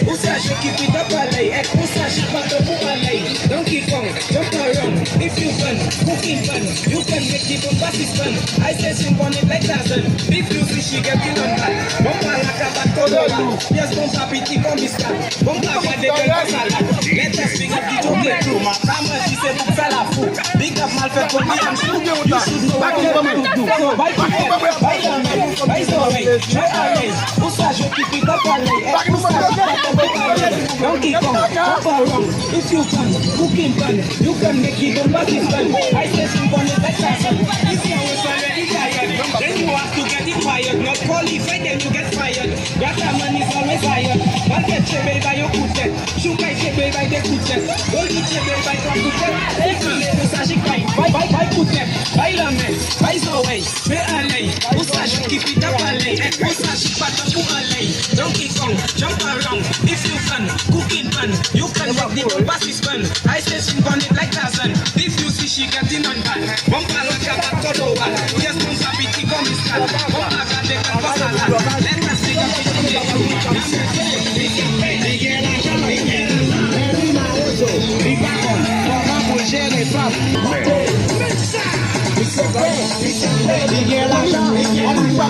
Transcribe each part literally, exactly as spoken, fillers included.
Ou sa je ki pi dòk palèy, èk ou sa je pa tò pou palèy. Donkey Kong, jump around, if you fun, cooking fun, you can make the bumper suspend. I say she want it like Tarzan, if you see she get it on back. Bumper like a bat, kodoro, yes, bumper piti kon biskay. Bumper gade bèl kon salad, let us big up the chocolate too. Mama di se pou fè la fou, big up mal fèt pou li, I'm sure you should know what you do. Bay kout tèt, bay lanmen, bay zòrèy, jwe alèz. Ou sa je ki pi dòk palèy, èk ou sa je pa tò pou palèy. Donkey Kong, jump around, if you can, cooking fun, you can make it on back is fun. I say she want it like Tarzan. If you was already tired, then you have to get it fired. Not qualified, then you get fired. Rasta man is always hired. Malke tchebe bay yon kout tèt, Chouka tchebe bay de kout tèt, Oli tchebe bay twa kout tèt. Ou sa je bay, bay, bay, bay kout tèt, bay lanmen, bay zòrèy. Fè alèy, ou sa je ki pi dòk palèy, èk ou sa je pa tò pou alèy. Donkey Kong, jump around, if you can, cooking fun, you can make the bumper suspend. I say she want it like Tarzan, if you see she get in on back. Bumper like a bat, kodoro, yes, bumper piti kon biskay. Bumper gade bèl kon salad, let us big up the chocolate. Li gen lajan, li gen lajan. Li mawozo, li pa konn kòman pou l jere fanm. Li gen lajan, li gen lajan,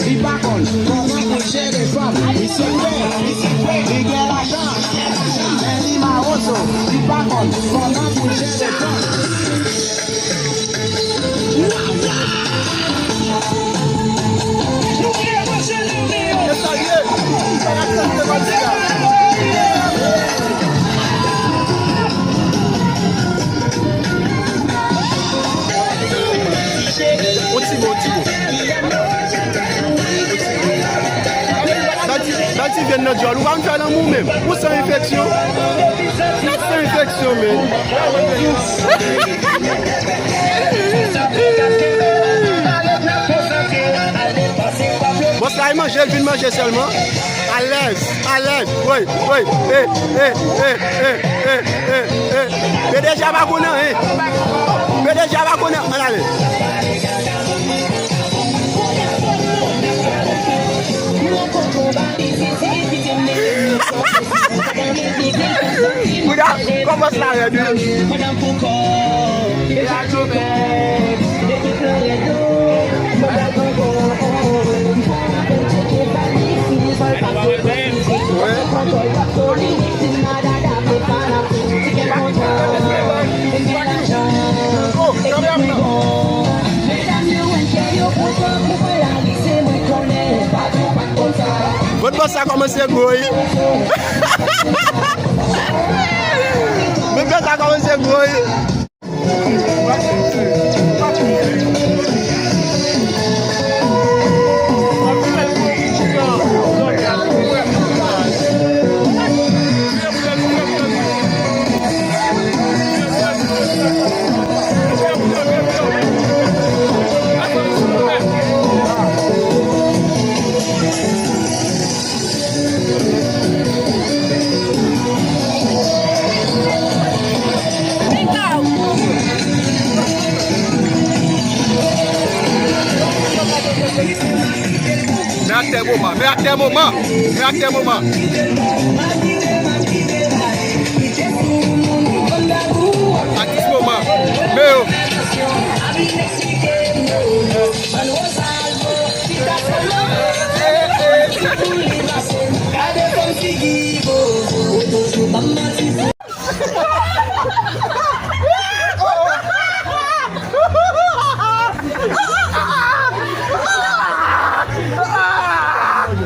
li pa konn kòman pou l jere fanm. Li gen lajan, men li mawozo, li pa konn kòman pou l jere fanm. On ti mo, on ti mo. Bati, bati vyen nan djòl. Ou pa m fè lanmou menm. Ou san enfeksyon. Ou san enfeksyon, men. Bòs la, e manje, l vin manje sèlman. Alèz, alèz. Woy, woy. E, e, e, e, e, e, e. P D G a pa konnen, en. P D G a pa konnen. Ann ale. Bouda, kòman sa rèd, wi? Bon, bòs sa kòmanse gwo, wi. Bon, bòs sa kòmanse gwo, wi. Men aktè moman, men aktè moman, men aktè moman. Atis moman, men yo.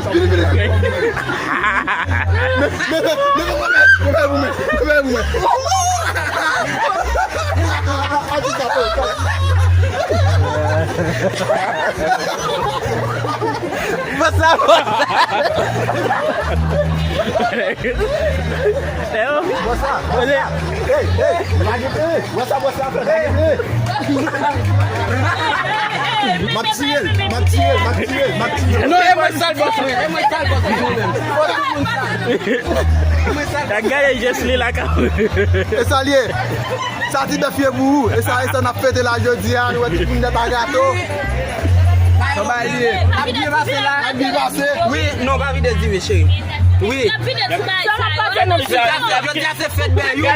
Vini, vini, vini. Men, men, men, men, men, men, men, men, men, men, men. Atis la, oh, oh. Bòs la, bòs la. Bòs la, bòs la. Hey, hey, lage pye. Bòs la, bòs la, lage pye. M ap tiye l, m ap tiye l, m ap tiye l, m ap tiye l. Non, e mwen sèl bòs mwen, e mwen sèl bòs mwen menm. Fò tout moun sa. Gade jès li la, ka. E sa l ye. Sa ti bèf ye pou ou. E sa, e sa n ap fete la jodi a. Nou wè tout moun nèt a gato. Sa bay li ye. Ap byen pase la. Ap byen pase. Wi, non, pa vide di wi, cheri. Wi. Jodi a se fèt bèyou.